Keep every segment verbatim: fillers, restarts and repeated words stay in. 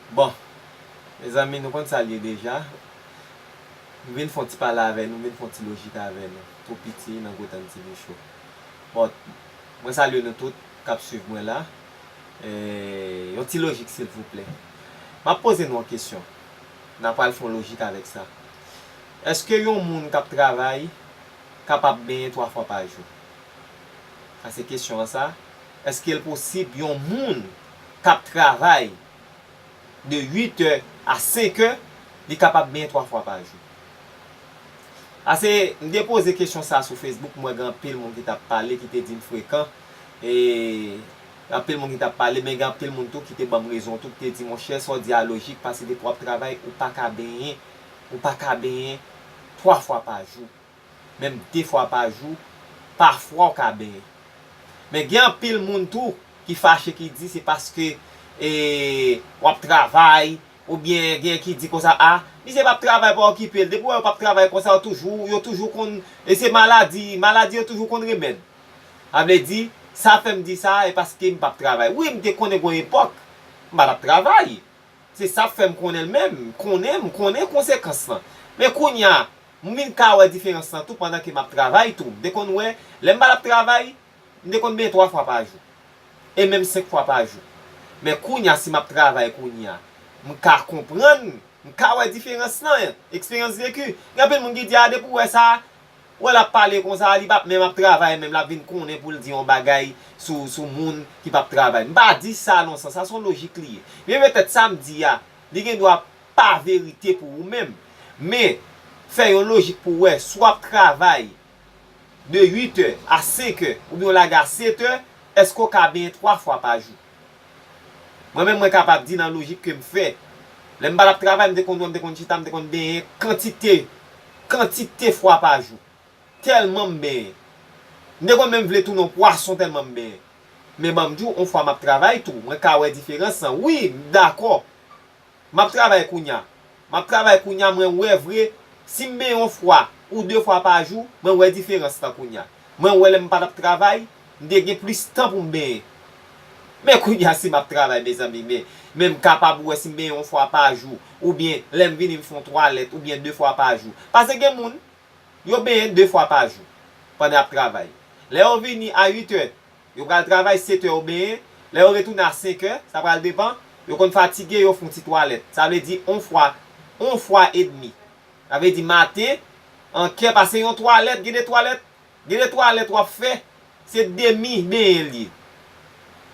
Bon, mezanmi, nou konn sa l ye deja. M vin fè yon ti pale avè nou, m vin fè yon ti lojik avè nou, tou piti nan Gotan T V Show. Bon, mwen salye nou tout k ap swiv mwen la. E, yon ti lojik, silvouplè. M ap poze nou yon kesyon. N a pral fè yon lojik avèk sa. Èske yon moun k ap travay kapab benyen twa fwa pa jou? Sa se kesyon an sa. Èske l posib yon moun k ap travay de uit è a senk è, li kapab benyen twa fwa pa jou? Ase, m te poze kesyon sa sou Facebook, m wè gen anpil moun ki t ap pale, ki te di m frekan, e anpil moun ki t ap pale, men gen anpil moun tou ki te ban m rezon tou, ki te di, monchè, sa w di a lojik, paske depi w ap travay, ou pa ka benyen, ou pa ka benyen twa fwa pa jou. Menm de fwa pa jou, pafwa w ka benyen. Men gen anpil moun tou ki fache, ki di se paske, e, w ap travay, oubyen gen ki di konsa, a, misye p ap travay, pa okipe l. Depi w wè yo p ap travay konsa, yo toujou, yo toujou konn, e se maladi, maladi yo toujou konn remèd. Sa vle di, sa fè m di sa, e paske m p ap travay. Wi, m te konnen gon epòk, m pa t ap travay. Se sa k fè m konnen l menm, m konnen, m konnen konsekans lan. Men kounye a, m vin ka wè diferans lan tou pandan ke m ap travay tou. M te konn wè, lè m pa t ap travay, m te konn benyen twa fwa pa jou. E menm senk fwa pa jou. Men kounye a, si m ap travay kounye a, m ka konprann, m ka wè diferans lan, eksperyans veki. Gen anpil moun ki di, a, depi w wè sa, wè l ap pale konsa, li p ap menm ap travay, menm l ap vin konnen pou l di yon bagay sou, sou moun ki p ap travay. M pa di sa nan sans, sa se yon lojik li ye. Men petèt sa m di a, li gen dwa pa verite pou ou menm. Men, fè yon lojik pou w wè, si w ap travay de uit è a senk è, oubyen w lage a sèt è, èske w ka benyen twa fwa pa jou? Mwen menm, mwen kapab di nan lojik ke m fè. Lè m pa t ap travay, m te konn wè, m te konn chita, m te konn benyen kantite, kantite fwa pa jou. Tèlman m benyen. M te konn menm vle tounen yon pwason tèlman m benyen. Men ban m di w, yon fwa m ap travay tou, mwen ka wè diferans lan. Wi, m dakò. M ap travay kounye a. M ap travay kounye a, mwen wè vre, si m benyen yon fwa ou de fwa pa jou, mwen wè diferans lan kounye a. Mwen wè lè m pa t ap travay, m te gen plis tan pou m benyen. Men kounye a, si m ap travay, mezanmi, men, men m kapab wè si m benyen yon fwa pa jou, oubyen lè m vini, m fè yon twalèt, oubyen de fwa pa jou. Paske gen moun, yo benyen de fwa pa jou pandan y ap travay. Lè yo vini a uit è, yo pral travay, sèt è yo benyen. Lè yo retounen a senk è, sa pral depann, yo konn fatige, yo fè yon ti twalèt. Sa vle di yon fwa, yon fwa edmi. Sa vle di maten, an kè, pase yon twalèt, gen de twalèt, gen de twalèt w ap fè, se demi benyen l ye.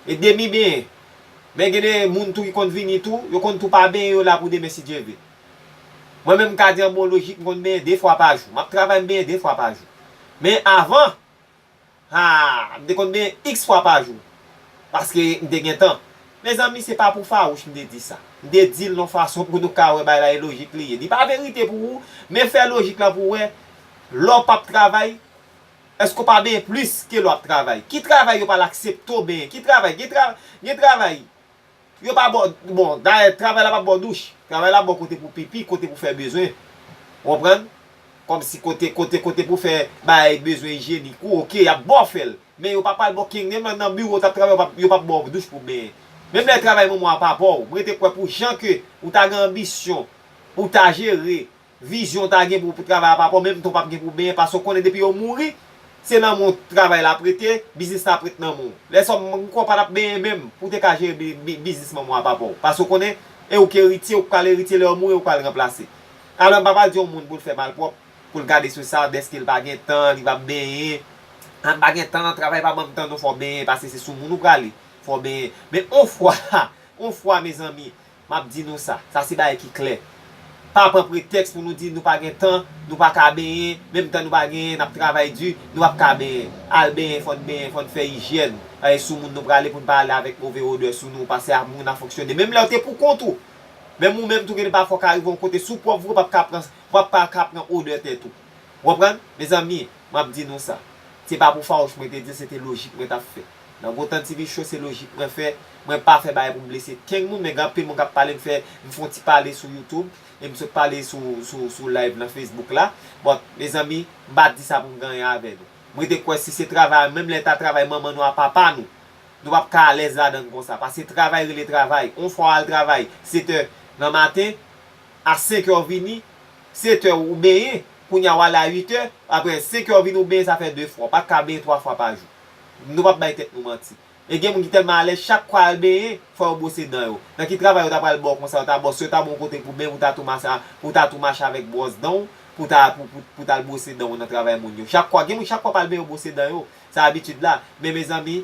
E demi benyen. Men gen de moun tou ki konn vini tou, yo konn tou pa benyen, yo la pou demen si Dye vle. Mwen menm, m ka di an bon lojik, m konn benyen de fwa pa jou. M ap travay, m benyen de fwa pa jou. Men avan, ha, m te konn benyen iks fwa pa jou. Paske m te gen tan. Mezanmi, se pa pou fawouch m te di sa. M te di l nan fason pou nou ka wè bagay la e lojik li ye. Li pa verite pou ou, men fè lojik la pou w wè. Lè w p ap travay, èske w pa benyen plis ke lè w ap travay? Ki travay yo pral aksepte w benyen? Ki travay? Gen tra-, gen travay. Yo pa ba w, bon, dayè, travay la p ap ba w douch. Travay la ba w kote pou pipi, kote pou fè bezwen. Ou konprann? Kòmsi kote, kote, kote pou fè bagay bezwen ijyenik ou, oke, y ap ba w fè l. Men yo pa pral ba w kengnenm nan, nan biwo w t ap travay, yo p ap, yo p ap ba w douch pou benyen. Menm lè travay manman w a pa ba w, mwen te kwè pou jan ke ou ta gen anbisyon, ou ta jere, vizyon w ta gen pou, pou travay a pa pa w, menm tan w p ap gen pou benyen, paske w konnen depi yo mouri, se nan men w travay la ap rete, biznis la ap ret nan men w. Lè sa, m kwè w pa t ap benyen menm pou w te ka jere bi-, bi-, biznis manman w a pa pa w. Paske w konnen, e ou k eritye, ou k pral eritye, lè yo mouri, ou k pral ranplase. Alò, m pa pral di yon moun pou l fè malpwòp, pou l gade sou sa, dèske l pa gen tan, li p ap benyen. A, m pa gen tan, travay pa ban m tan, non, fò w benyen, paske se sou moun ou prale, fò w benyen. Men on fwa, on fwa, mezanmi, m ap di nou sa, sa se bagay ki klè. Pa pran pretèks pou nou di nou pa gen tan, nou pa ka benyen, menm tan nou pa genyen, n ap travay di, nou p ap ka benyen. Al benyen, fò n benyen, fò n fè ijyèn. Paske sou moun nou prale pou n pa ale avèk move odè sou nou, paske ak moun n ap fonksyone. Menm lè w te pou kont ou, menm ou menm tou, gen de pafwa w ka rive yon kote, si w pwòp vre, w p ap ka pran, w p ap pa ka pran odè tèt ou. Ou konprann? Mezanmi, m ap di nou sa. Se pa pou fawouch mwen te di l, se te lojik mwen t ap fè. Nan Gotan T V Show, se lojik mwen fè. Mwen pa fè bagay pou m blese kenn moun, men gen anpil moun k ap pale, m fè, m fè yon ti pale sou YouTube, e m sot pale sou, sou, sou live nan Facebook la. Bon, mezanmi, m pa t di sa pou m gen anyen avè nou. Mwen te kwè si se travay, menm lè ta travay manman nou a papa nou, Nou p ap ka alèz ladan l konsa. Paske travay rele travay. On fwa w al travay sèt è nan maten, a senk è w vini, sèt è w benyen, kounye a w ale a uit è, apre senk è w vini w benyen, sa fè de fwa. W pa ka benyen twa fwa pa jou. Nou p ap bay tèt nou manti. E gen moun ki tèlman alèz, chak fwa y al benyen, fò yo bwose dan yo. Nan ki travay yo ta pral ba w konsa, yo ta ba w, si yo ta ba w yon kote pou benyen, pou w ta tou mache, pou w ta tou mache avèk bwòs dan w, pou w ta, pou, pou, pou w t al bwose dan w nan travay moun yo. Chak fwa, gen moun chak fwa pral benyen yo bwose dan yo. Sa abitid la. Men mezanmi,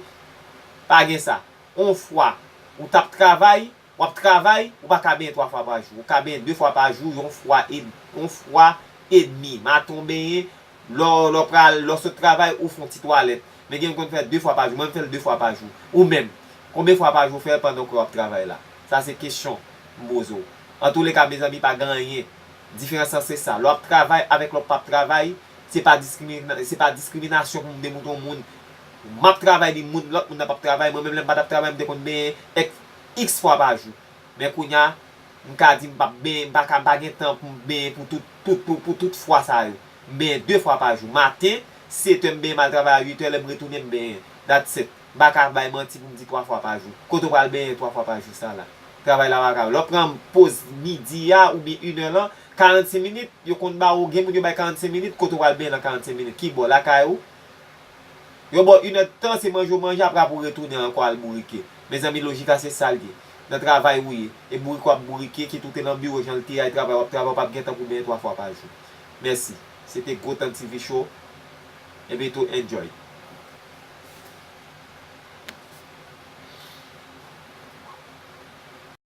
pa gen sa. On fwa, ou t ap travay, w ap travay, ou pa ka benyen twa fwa pa jou. Ou ka benyen de fwa pa jou, yon fwa e, yon fwa edmi. Maten w benyen, lè w, lè w pral, lè w sot travay, ou fè yon ti twalèt. Men gen moun konn fè de fwa pa jou, mwen m fè l de fwa pa jou. Ou menm, konbyen fwa pa jou w fè l pandan ke w ap travay la? Sa se kesyon m poze w. Antouleka, mezanmi, pa gen anyen. Diferans lan se sa. Lè w ap travay avèk lè w p ap travay, se pa diskrimina-, se pa diskriminasyon pou m demoutre yon moun. M ap travay, li moun, lòt moun nan p ap travay. Mwen menm, lè m pa t ap travay, m te konn benyen èks, iks fwa pa jou. Men kounye a, m ka di m p ap benyen, m pa ka, m pa gen tan pou m benyen pou tout, tout, pou, pou tout fwa sa yo. M benyen de fwa pa jou. Maten, sèt è m benyen, m al travay a uit è, lè m retounen m benyen. That's it. M pa ka bay manti pou m di twa fwa pa jou. Kote w pral benyen twa fwa pa jou sa la? Travay la pa ka. Lè w pran poz midi a oubyen inè lan, karannsenk minit, yo konn ba ou, gen moun yo bay karannsenk minit, kote w pral benyen nan karannsenk minit? Ki bò? Lakay ou? Yo ba w inèdtan, se manje w manje, apre ap ou retounen ankò al bourike. Mezanmi, lojik la se sa l ye. Nan travay ou ye, e bourike w ap bourike, kit ou te nan biwo jan l te a, e travay w ap travay, w p ap gen tan pou benyen twa fwa pa jou. Mèsi. Se te Gwo Tann T V Show. Ebyen tou, enjoy.